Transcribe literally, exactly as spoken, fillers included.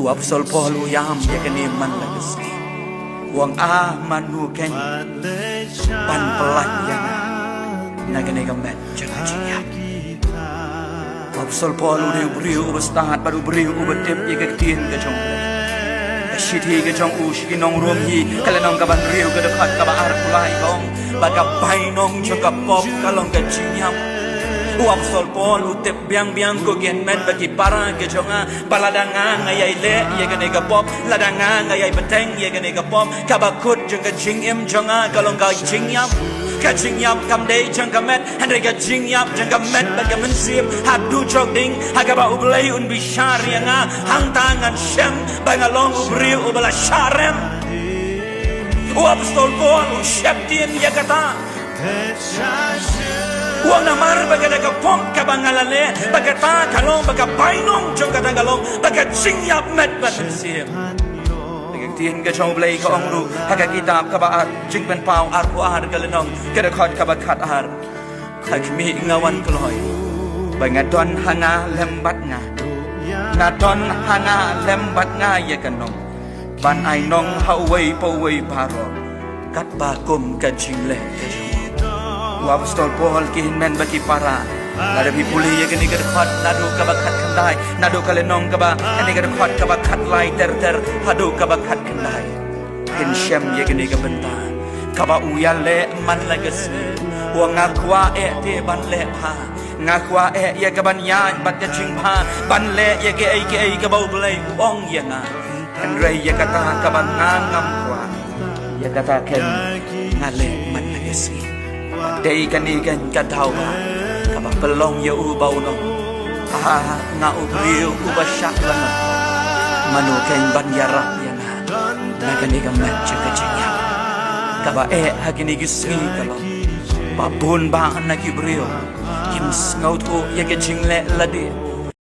U Apostol Paul u ïam ïa kane man la ka sngi. U ong, a mano keiñ ban pyllait ïa nga na kane ka met jong ka jingïap. U Apostol Paul u dei u briew uba stad bad u briew uba tip ïa ka ktien ka jong U Blei. Ka shithi ka jong u sha ki nong Rom hi, ka lynnong kaba hynriew, ka dkhot kaba arphew lai, ka ong ba ka bainong jong ka pop ka long ka jingïap. U Apostol Paul u tip biang biang, ko ki hynmen bad ki para ki jong nga, ba lada nga nga ïai leh ïa kane ka pop, lada nga nga ïai bteng ïa kane ka pop, kaba kut jong ka jingim jong nga ka long ka jingïap. Ka jingïap kam dei jong ka met, hynrei ka jingïap jong ka met bad ka mynsiem. Haduh jok ding ha kaba U Blei un bishar ïa nga, hangta ngan shem ba nga long u briew uba la shah rem. U Apostol Paul u sheptieng ïa kata. U ong namar ba kata ka pop kaba nga la leh, ba kata ka long ba ka bainong jong kata ka long ba ka jingïap met bad mynsiem. Ka ktien ka jong U Blei ka ong ruh ha ka kitab kaba ar, Jingpynpaw arphew ar, ka lynnong, ka dkhot kaba khat ar. Ha khmih, nga wan kloi ba nga don ha nga lem bad nga, nga don ha nga lem bad nga ïa ka nong ban ai nong ha uwei pa uwei baroh, katba kum ka jingleh ka jong u. U Apostol Paul, ki hynmen bad ki para, lada phi pule ïa kane ka dkhot naduh kaba khat khyndai, naduh ka lynnong kaba, kane ka dkhot kaba khat lai ter ter haduh kaba khat khyndai, phin shem ïa kane ka bynta kaba u ïaleh man la ka sngi. U ong, nga kwah eh te ban leh bha, nga kwah eh ïa kaban ïaid bad ka jingbha, ban leh ïa kiei kiei kaba U Blei u ong ïa nga. Hynrei ïa kata kaba nga ngam kwah, ïa kata keiñ nga leh man la ka sngi. Dei kane keiñ ka daw ba kaba pynlong ïa u ba un ong, a, nga u briew uba shah lanot, mano keiñ ban ïarap ïa nga na kane ka met jong ka jingïap. Kaba eh ha kine ki sngi ka long ba bun bah na ki briew kim sngewthuh ïa ka jingleh lade.